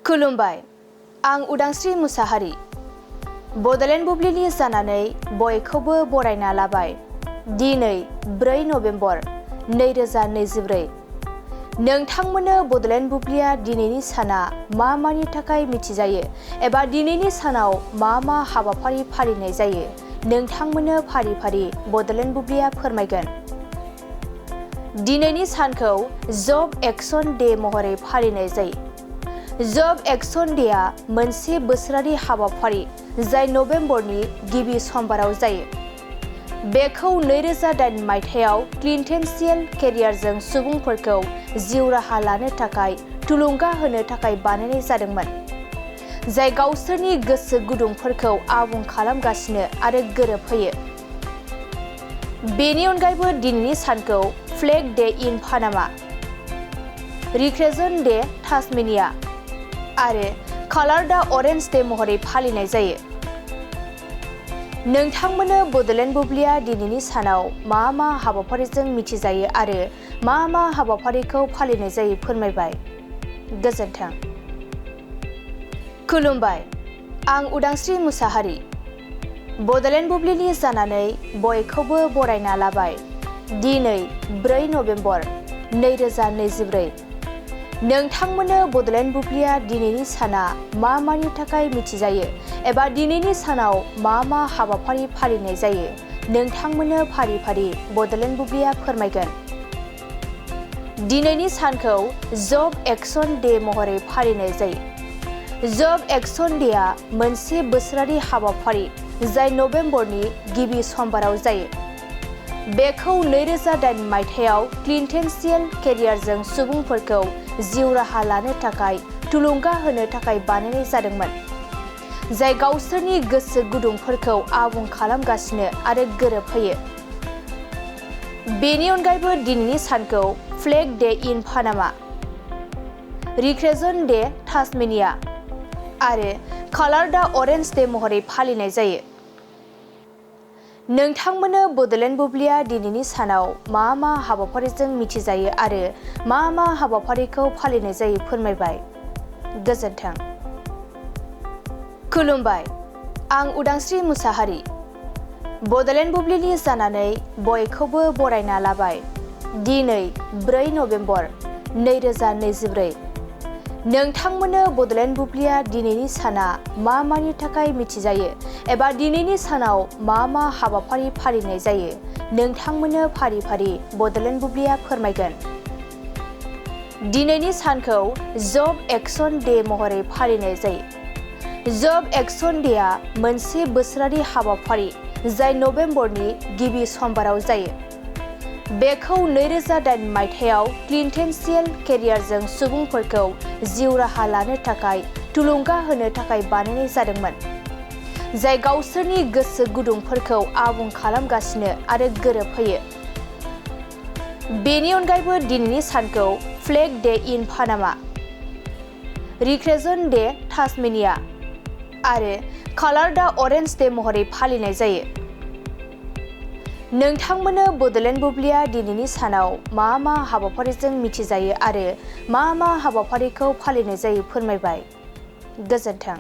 खुलुमबाय, आं उदांस्रि मुसाहारि। बड'लेण्ड बुब्लिनि जानानै बयखौबो बरायना लाबाय। दिनै 4 नभेम्बर 2024। नोंथांमोननो बड'लेण्ड बुब्लिया दिनैनि साना मा मानि थाखाय मिथिजायो एबा दिनैनि सानाव मा हाबाफारि फालिनाय जायो, नोंथांमोननो फारि फारि बड'लेण्ड बुब्लिया फोरमायगोन। दिनैनि सानखौ जब एक्शन डे महरै फालिनाय जायो। जब एक्शन डेआ मोनसे बोसोरारि हाबाफारि जाय नभेम्बरनि गिबि समबाराव जायो। बेखौ 2008 मायथाइयाव क्लिन्टेन्सियेल केरियारजों सुबुंफोरखौ जिउ राहा लानो थाखाय थुलुंगा होनो थाखाय बानायनाय जादोंमोन, जाय गावसोरनि गोसो गुदुंफोरखौ आबुं खालामगासिनो आरो गोरोबहोयो। बेनि अनगायैबो दिनैनि सानखौ flag day in Panama, recreation day Tasmania आरो कालार दा अरेन्ज डे महरै फालिनाय जायो। नोंथांमोननो बड'लेण्ड बुब्लिया दिनैनि सानाव मा हाबाफारिजों मिथिजायो आरो मा हाबाफारिखौ फालिनाय जायो फोरमायबाय। गोजोन्थों। खुलुमबाय, आं उदांस्रि मुसाहारि। बड'लेण्ड बुब्लिनि जानानै बयखौबो बरायना लाबाय। दिनै 4 नभेम्बर 2024। नोंथांमोननो बड'लेण्ड बुब्लिया दिनैनि साना मा मानि थाखाय मिथिजायो एबा दिनैनि सानाव मा हाबाफारि फालिनाय जायो, नोंथांमोननो फारि फारि बड'लेण्ड बुब्लिया फोरमायगोन। दिनैनि सानखौ जब एक्शन डे महरै फालिनाय जायो। जब एक्शन डेआ मोनसे बोसोरारि हाबाफारि जाय नभेम्बरनि गिबि समबाराव जायो। बेखौ 2008 मायथाइयाव क्लिन्टेन्सियेल केरियारजों सुबुंफोरखौ जिउ राहा लानो थाखाय थुलुंगा होनो थाखाय बानायनाय जादोंमोन, जाय गावसोरनि गोसो गुदुंफोरखौ आबुं खालामगासिनो आरो गोरोबहोयो। बेनि अनगायैबो दिनैनि सानखौ flag day in Panama, recreation day Tasmania आरो कालार दा अरेन्ज डे महरै फालिनाय जायो। नोंथांमोननो बड'लेण्ड बुब्लिया दिनैनि सानाव मा हाबाफारिजों मिथिजायो आरो मा हाबाफारिखौ फालिनाय जायो फोरमायबाय। गोजोन्थों। खुलुमबाय, आं उदांस्रि मुसाहारि। बड'लेण्ड बुब्लिनि जानानै बयखौबो बरायना लाबाय। दिनै 4 नभेम्बर 2024। नोंथांमोननो बड'लेण्ड बुब्लिया दिनैनि साना मा मानि थाखाय मिथिजायो एबा दिनैनि सानाव मा हाबाफारि फालिनाय जायो, नोंथांमोननो फारि फारि बड'लेण्ड बुब्लिया फोरमायगोन। दिनैनि सानखौ जब एक्शन डे महरै फालिनाय जायो। जब एक्शन डेआ मोनसे बोसोरारि हाबाफारि जाय नभेम्बरनि गिबि समबाराव जायो। बेखौ 2008 मायथाइयाव क्लिन्टेन्सियेल केरियारजों सुबुंफोरखौ जिउ राहा लानो थाखाय थुलुंगा होनो थाखाय बानायनाय जादोंमोन, जाय गावसोरनि गोसो गुदुंफोरखौ आबुं खालामगासिनो आरो गोरोबहोयो। बेनि अनगायैबो दिनैनि सानखौ flag day in Panama, recreation day Tasmania आरो कालार दा अरेन्ज डे महरै फालिनाय जायो। नोंथांमोननो बड'लेण्ड बुब्लिया दिनैनि सानाव मा हाबाफारिजों मिथिजायो आरो मा हाबाफारिखौ फालिनाय जायो फोरमायबाय। गोजोन्थों।